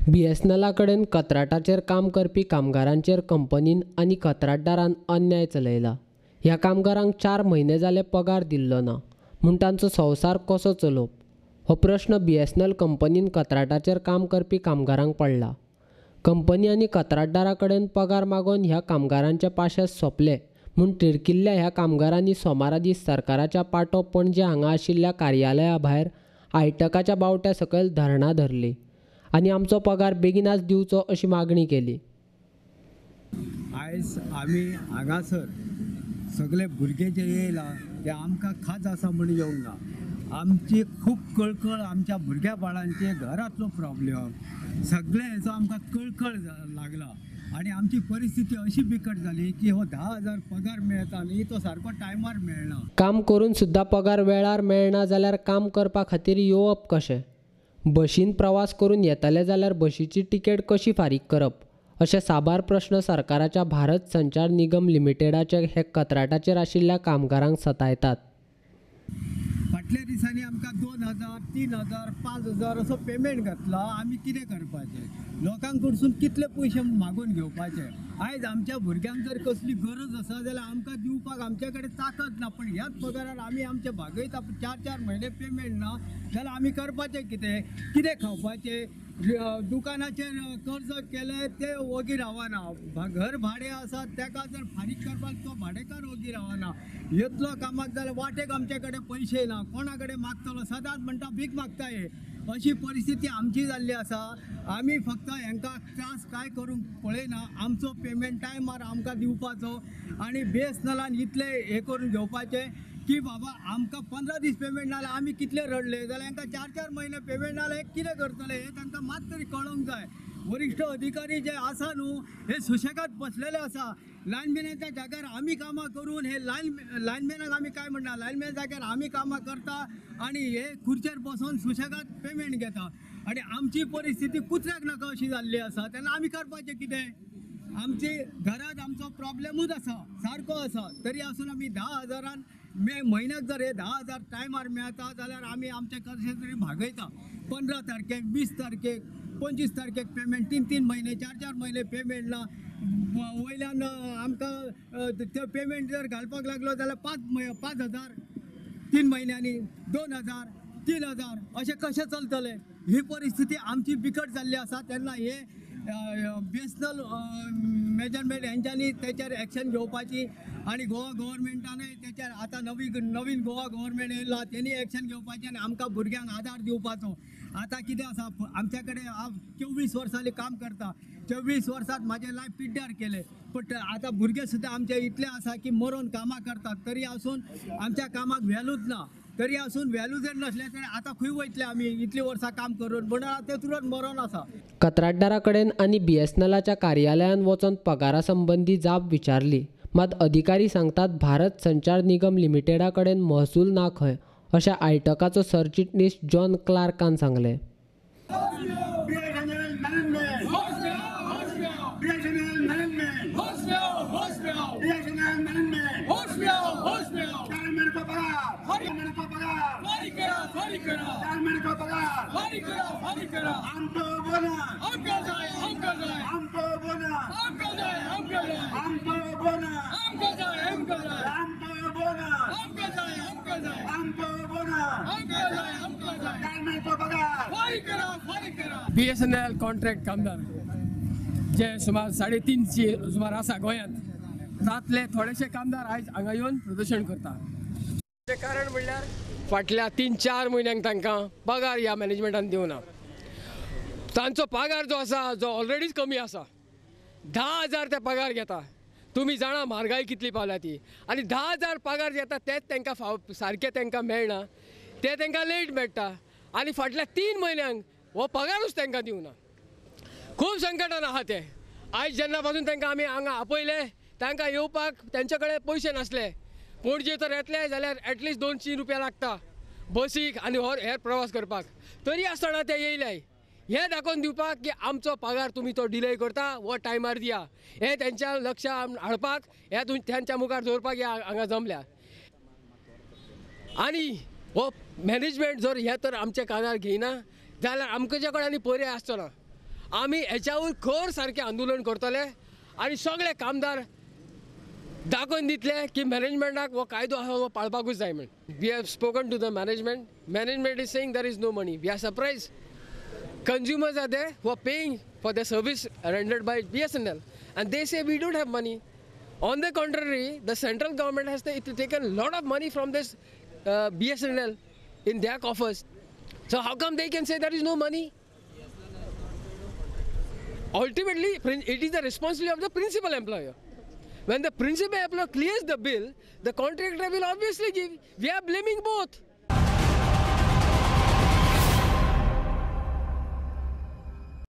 बीएसएनएला कडेन कंत्राटाचेर काम करपी कामगारांचेर कंपनीन आनी कंत्राटदारान अन्याय चलयला. ह्या कामगारांक 4 म्हयने जाले पगार दिल्लो ना, म्हूण तांचो संवसार कसो चलोवप हो प्रश्न बीएसएनएल कंपनीन कंत्राटाचेर काम करपी कामगारांक पडला. कंपनी आनी कंत्राटदारा कडेन पगार मागोवन ह्या कामगारांचे पाशेस सोंपले म्हूण तिडकिल्ल्या ह्या कामगारांनी सोमारा दीस सरकाराच्या पाटो पणजे हांगा आशिल्ल्या कार्यालया भायर आयटकाच्या बावट्या सकयल धरणां धरली आनी आमचो पगार बेगिनाच दिवचो अशी मागणी केली. आयज आमी हांगासर सगळे भुरगे जे येयला ते आमकां खाज आसा म्हूण येवंक ना. आमची खूब कळकळ, आमच्या भुरग्या बाळांचे घरांतलो प्रॉब्लेम सगळे हेचो आमकां कळकळ लागला आनी आमची परिस्थिती अशी बिकट जाली की हो 10,000 पगार मेळटा न्ही तो सारको टायमार मेळना. काम करून सुद्दां पगार वेळार मेळना जाल्यार काम करपा खातीर येवप कशें? बशीन प्रवास करून येतले जाल्यार बशीची तिकेट कशी फारीक करप अशे साबार प्रश्न सरकाराच्या भारत संचार निगम लिमिटेडाचे हे कंत्राटाचेर आशिल्ल्या कामगारांक सतायतात. फाटल्या दिसांनी आमकां 2,000, 3,000, 5,000 असो पेमेंट घातला. आमी कितें करपाचें? लोकांक कडसून कितले पयशे मागून घेवपाचे? आयज आमच्या भुरग्यांक जर कसली गरज आसा जाल्यार आमकां दिवपाक आमच्या कडेन ताकद ना, पण ह्याच पगारार आमी आमचे भागयता. 4-4 म्हयने पेमेंट ना जाल्यार आमी करपाचें कितें? कितें खावपाचें? दुकानाचेर कर्ज केलें तें वोगी रावना, घर भाडें आसा ताका जर फारीक करपाक तो भाडेकार वोगी रावना. येतलो कामाक जाल्यार वाटेक आमचे कडेन पयशे ना, कोणा कडेन मागतलो? सदांच म्हणटा भीक मागता हे. अशी परिस्थिती आमची जाल्ली आसा. आमी फक्त हांकां त्रास कांय करूंक पळयना. आमचो पेमेंट टायमार आमकां दिवपाचो आनी बीएसएनएलान इतलें हें करून घेवपाचें की बाबा आमकां 15 दीस पेमेंट ना जाल्यार आमी कितले रडले, जाल्यार हांकां 4-4 म्हयने पेमेंट ना जाल्यार कितें करतले हें तांकां मात तरी कळोंक जाय. वरिश्ठ अधिकारी जे आसा न्हू हे सुशेगाद बसलेले आसा. लायनमॅनाच्या जाग्यार आमी कामां करून हे लायनमॅनाक आमी काय म्हणना, लायनमॅन जाग्यार आमी कामां करता आनी हे खुर्चेर बसून सुशेगाद पेमेंट घेता आनी आमची परिस्थिती कुत्र्याक नाका अशी जाल्ली आसा. तेन्ना आमी करपाचें कितें? आमची घरांत आमचो प्रॉब्लेमूच आसा, सारको आसा, तरी आसून आमी 10,000 म्हयन्याक जर हे 10,000 टायमार मेळटा जाल्यार आमी आमचें कशें तरी भागयता. 15 तारखेक, 20 तारखेक, 25 तारखेक पेमेंट, 3-3 म्हयने, 4-4 म्हयने पेमेंट ना. वयल्यान आमकां ते पेमेंट जर घालपाक लागलो जाल्यार 5,000 3 म्हयन्यांनी, 2,000, 3,000 अशें कशें चलतलें? ही परिस्थिती आमची बिकट जाल्ली आसा. तेन्ना हे बीएसएनएल मॅनेजमेंट हेंच्यांनी तेचेर एक्शन घेवपाची आनी गोवा गव्हर्मेंटानय तेचेर आतां नवीन गोवा गव्हर्मेंट येयला तेणी एक्शन घेवपाची आनी आमकां भुरग्यांक आदार दिवपाचो. आतां कितें आसा, आमच्या कडेन हांव 24 वर्सांनी काम करता. 24 वर्सांत म्हाजें लायफ पिड्ड्यार केलें, बट आतां भुरगे सुद्दां आमचे इतले आसा की मरोन कामां करतात, तरी आसून आमच्या कामाक व्हॅल्यूच ना. तरी आसून व्हॅल्यू जर नासलें तरी आतां खंय वयतले आमी इतलीं वर्सां काम करून? म्हणून आतां तुरंत मरोन आसा. कंत्राटदारा कडेन आनी बीएसएनएलाच्या कार्यालयांत वचून पगारा संबंदी जाप विचारली, मात अधिकारी सांगतात भारत संचार निगम लिमिटेडा कडेन महसूल ना खंय, अशें आयटकाचो सरचिटणीस जॉन क्लार्कान सांगलें. बीएसएनएल कॉन्ट्रॅक्ट कामदार जे सुमार 350 सुमार आसा गोंयांत, तांतले थोडेशे कामदार आयज हांगा येवन प्रदर्शन करता. कारण म्हणल्यार फाटल्या 3-4 म्हयन्यांक तांकां पगार ह्या मॅनेजमेंटान दिवना. तांचो पगार जो आसा जो ऑलरेडीच कमी आसा, 10,000 ते पगार घेता. तुमी जाणा म्हारगाय कितली पावल्या ती, आनी 10,000 पगार घेता तेच तांकां फाव सारकें तांकां मेळना, ते तांकां लेट मेळटा आनी फाटल्या 3 म्हयन्यांक हो पगारूच तांकां दिवना. खूब संकटान आहा ते. आयज जेन्ना पासून तांकां आमी हांगा आपयले, तांकां येवपाक तांचे कडेन पयशे नासले. पणजे तर येतले जाल्यार एटलिस्ट 200 रुपया लागता बसीक आनी हेर प्रवास करपाक, तरी आसतना ते येयले हें दाखोवन दिवपाक की आमचो पगार तुमी तो डिले करता वो टायमार दिया, हें तेंच्या लक्षांत हाडपाक, हें तेंच्या मुखार दवरपाक हे हांगा जमल्या. आनी हो मॅनेजमेंट जर हें तर आमच्या कानार घेयना जाल्यार आमचे कडेन आनी पर्याय आसचो ना. आमी हेच्यावर खर सारकें आंदोलन करतले आनी सगळे कामदार दाखोवन दितले की मॅनेजमेंटाक हो कायदो आसा हो पाळपाकूच जाय म्हण. We have spoken to the management. Management is saying there is no money. We are surprise. Consumers are there who are paying for the service rendered by BSNL, and they say we don't have money. On the contrary, the central government has taken a lot of money from this BSNL in their coffers. So how come they can say there is no money? Ultimately, it is the responsibility of the principal employer. When the principal employer clears the bill, the contractor will obviously give. We are blaming both.